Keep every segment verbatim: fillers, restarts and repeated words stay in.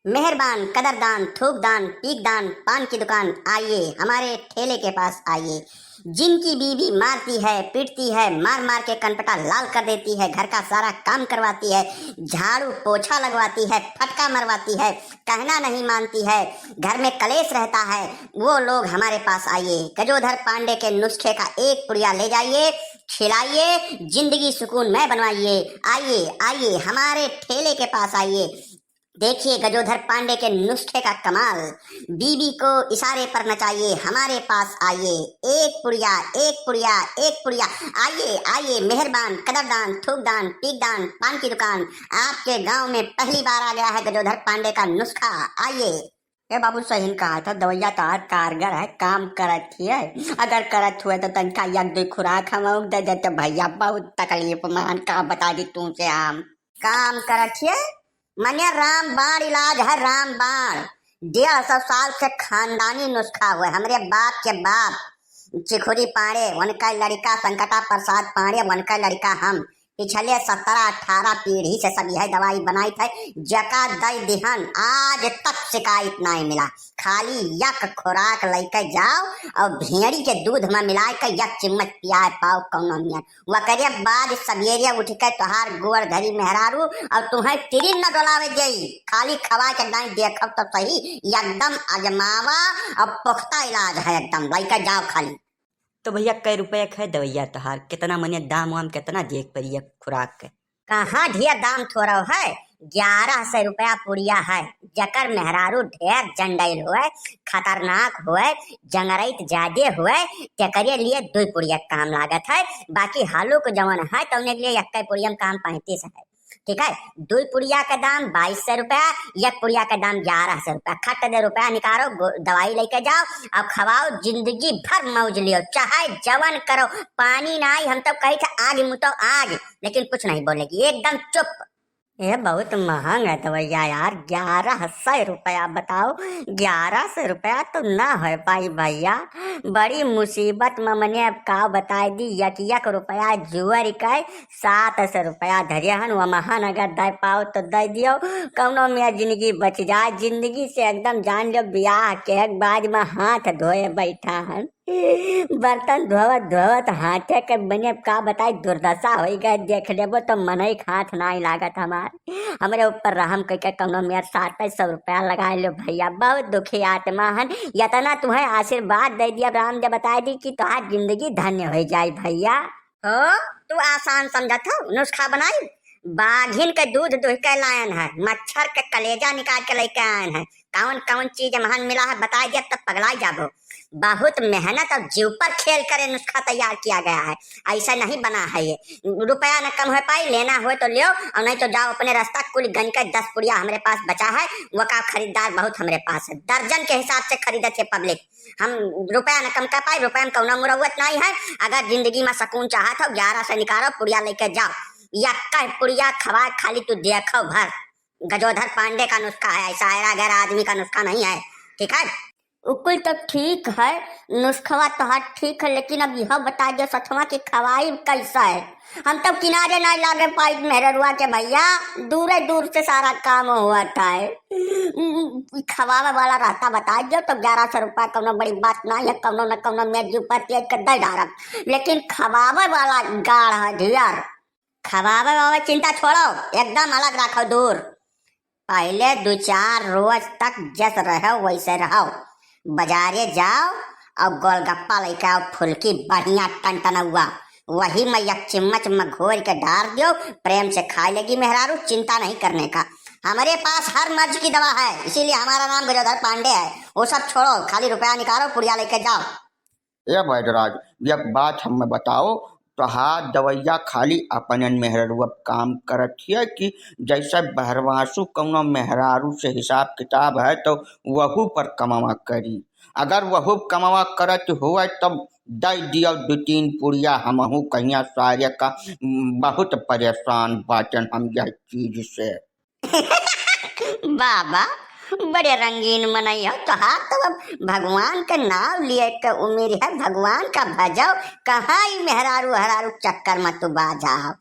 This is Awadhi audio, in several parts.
मेहरबान, कदरदान, थूकदान, पीकदान, पान की दुकान, आइए, हमारे ठेले के पास आइए। जिनकी बीवी मारती है, पीटती है, मार मार के कनपटा लाल कर देती है, घर का सारा काम करवाती है, झाड़ू पोछा लगवाती है, फटका मरवाती है, कहना नहीं मानती है, घर में कलेश रहता है, वो लोग हमारे पास आइए। गजोधर पांडे के नुस्खे का एक पुड़िया ले जाइए, खिलाइए, जिंदगी सुकून में बनवाइए। आइए, आइए, हमारे ठेले के पास आइए। देखिए गजोधर पांडे के नुस्खे का कमाल। बीवी को इशारे पर नचाइए, हमारे पास आइए। एक पुड़िया, एक पुड़िया, एक पुड़िया। आइए, आइए, मेहरबान, कदरदान, थूकदान, पीकदान, पान की दुकान। आपके गांव में पहली बार आ गया है गजोधर पांडे का नुस्खा। आइए। ए बाबू, सही कहा था, दवाइया तो आज कारगर है, काम करत ही है। अगर करत हुए तो तनका एक दो खुराक हम दे देते भैया, बहुत तकलीफ मान का बता दी तू से हम। काम करत ही है, मने रामबाण इलाज है, रामबाण। डेढ़ सौ साल से खानदानी नुस्खा हुए, हमरे बाप के बाप चिखुरी पांड़े, उनका लड़का संकटा प्रसाद पांड़े, उनका लड़का हम। पिछले सत्रह अठारह पीढ़ी से सब यह दवाई बनाइत है, जका दई दिहन, आज तक शिकायत नाहीं मिला। खाली यक खुराक लइके जाओ और भेड़ी के दूध में मिलाए के यक चिम्मच पियाए पाओ कौनो मियाँ। वकरे बाद सबेरे उठ के तोहार गोड़ धरी मेहरारू और तुहें तिरिन न डोलावे जाई, खाली खवा के दाई देखब तो सही, एकदम अजमावा और पुख्ता इलाज है एकदम, लइके जाओ खाली। तो भैया, कै रुपया के है दवैया तोहार? कितना मने दाम वाम कितना देख पड़ी है खुराक के? कहाँ ढेर दाम थोड़ा है, ग्यारह सौ रुपया पुड़िया है। जकर मेहरारू ढेर जंडैल होए, खतरनाक होए, जंगरैत ज्यादे होए, तेकरे लिए दुई पुड़िया काम लागत है। बाकी हालुक जवन है, तौने के लिए एक्कै पुड़िया में काम पैंतीस है। ठीक है, दुई पुड़िया के दाम बाईस सौ रुपया, एक पुड़िया के दाम ग्यारह सौ रुपया। खट दे रुपया निकालो, गो-, दवाई लेके जाओ और खवाओ, जिंदगी भर मौज लियो, चाहे जवन करो। पानी नाई, हम तो कही थे आग मुतो आग, लेकिन कुछ नहीं बोलेगी, एकदम चुप। ये बहुत महंग है दवैया यार, ग्यारह सौ रुपया बताओ, ग्यारह सौ रुपया तो ना हो पाई भैया। बड़ी मुसीबत में मने अब का बताई दी, यक यक रुपया जुअर के सात सौ रुपया धरे हन, वमहन अगर दे पाओ तो दे दियो, कौनो में जिंदगी बच जाए। जिंदगी से एकदम जान लो, ब्याह के बाद में हाथ धोए बैठा हन। बर्तन धोवत धोवत हाथे के मने का बताई दुर्दशा होई गए, देख लेबो तो मनई के हाथ नाई लागत हमार। हमरे ऊपर रहम कइके कौनो मेर सात सौ रुपया लगा लो भैया, बहुत दुखी आत्मा हन। यतना तुहें आशीर्वाद दे दिया राम, जब बताई दी कि तोहार जिंदगी धन्य हो जाई भैया। हो, तू आसान समझत हो, नुस्खा बनाई, बाघिन के दूध दुह के लायन है, मच्छर के कलेजा निकाल के लेके आयन है, कौन कौन चीज महन मिला है बताई दिया, तब पगलाई जाबो। बहुत मेहनत और जीव पर खेल करे नुस्खा तैयार किया गया है, ऐसा नहीं बना है ये। रुपया न कम हो पाई, लेना हो तो लियो और नहीं तो जाओ अपने रास्ता। कुल गन के दस पुड़िया हमरे पास बचा है, वो का खरीदार बहुत हमरे पास है, दर्जन के हिसाब से खरीदत है पब्लिक। हम रुपया न कम कर पाई, रुपया में कौनो मुरौवत नहीं है। अगर जिंदगी में सुकून चाहत हो, ग्यारह सौ निकालो, पुड़िया लेके जाओ, यक्का पुड़िया खवा खाली तू देखो भर। गजोधर पांडे का नुस्खा है, ऐसा है, अगर आदमी का नुस्खा नहीं है, ठीक है। उ कुल तो ठीक है, नुस्खवा तोहार ठीक है, लेकिन अब यह बता दे सचवा कि खवाई कैसा है? हम तो किनारे नहीं लागे पाई मेहररुआ के भैया, दूरे दूर से सारा काम हुआ था है। खवावे वाला रहता बता दो तो ग्यारह सौ रुपया कौनो बड़ी बात ना है, कौनो न कौनो मेज ऊपर तेज के दे डारब, लेकिन खवावे वाला गाढ़ है ढियर। खवावे वावे चिंता छोड़ो, एकदम अलग रखो दूर। पहले दो चार रोज तक जस रहो वैसे रहो। बाजारे जाओ और गोलगप्पा लेके आओ, फुल्की बढ़िया टनटनौआ, वही में एक चम्मच में घोर के डार दियो, प्रेम से खाए लेगी मेहरारू, चिंता नहीं करने का। हमारे पास हर मर्ज की दवा है, इसीलिए हमारा नाम गजोधर पांडे है। वो सब छोड़ो, खाली रुपया निकालो, पुड़िया लेके जाओ। ए बैदराज, एक बात हमें बताओ, तोहार दवैया खाली अपनन मेहरारू अब काम करत हिय कि जैसे बहरवासु कौनो मेहरारू से हिसाब किताब है तो वहू पर कमावा करी? अगर वहू कमावा करत हुए तब दे दियो दो तीन पुड़िया, हमहू कहिया सारे का बहुत परेशान बाटन हम यह चीज से। बाबा, बड़े रंगीन मनई हो, तोहार तो अब भगवान के नाव लिए के उम्र है, भगवान का भजो, कहाँ ई मेहरारू हरारू चक्कर में तू बाझा हो।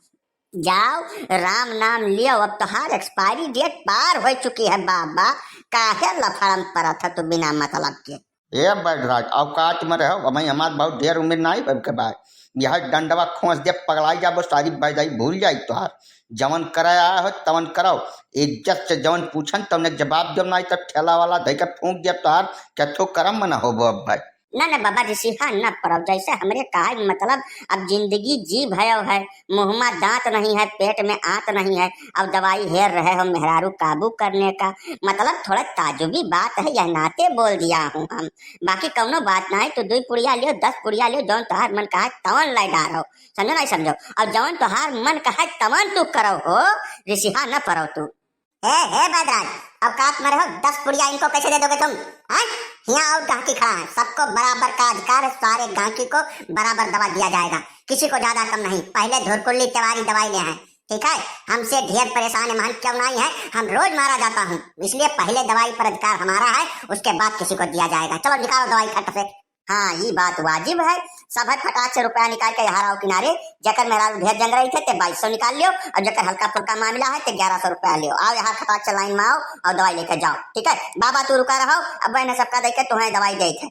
जाओ, राम नाम लियो, अब तोहार expiry date पार हो चुकी है बाबा, काहे लफड़ा में पड़त है तू बिना मतलब के? ए बैठराज, औकात में रहो, अब हमार बहुत ढेर उम्र नाहीं अब के बाद। यह डंडवा खोंस दे, पगलाई जाबो, सारी बैदाई भूल जाई तोहार। जवन करे आया हो, तवन करो। इज्जत से जवन पूछन, तवने जवाब दियो, नाहीं तो ठेला वाला धइ के फूंक दिया तोहार, केथो करम में न होबो अब भाई। ना, ना बाबा, रिसिहा न परब, जैसे हमरे कहे मतलब, अब जिंदगी जी भयो है, मुँह मा दांत नहीं है, पेट में आंत नहीं है, अब दवाई हेर रहे हो मेहरारू काबू करने का। मतलब थोड़ा ताजुबी बात है, यह नाते बोल दिया हूँ हम, बाकी कौनो बात ना है। तू दुई पुड़िया लियो, दस पुड़िया लियो, जौन तोहार मन कहा तवन लाई डारो, समझो नहीं समझो, और जौन तोहार मन कहा तवन तू करो हो, रिसिहा न परो तू। हे, हे बैदराज, औकात में रहो, दस पुड़िया इनको कैसे दे दोगे तुम? हैं? यहाँ और गाहकी खड़ा है, सबको बराबर का अधिकार है, सारे गाहकी को बराबर दवा दिया जाएगा, किसी को ज्यादा कम नहीं। पहले धुरकुल्ली तिवारी दवाई ले हैं, ठीक है? हमसे ढेर परेशान है, महन क्यों नहीं है, हम रोज मारा जाता हूँ, इसलिए पहले दवाई पर अधिकार हमारा है, उसके बाद किसी को दिया जाएगा। चलो निकालो दवाई खट से। हाँ, ई बात वाजिब है। सब है फटाक से रुपया निकाल के यहाँ आओ किनारे। जेकर मेहरारू ढेर जंग रही थे, ते बाईस सौ निकाल लियो, और जेकर हल्का फुल्का मामला है, ते ग्यारह सौ रुपया लियो। आओ यहाँ फटाक से लाइन में आओ और दवाई लेके जाओ, ठीक है? बाबा तू रुका रहो, अब बहन सबका देखे तुम्हें दवाई दे थे।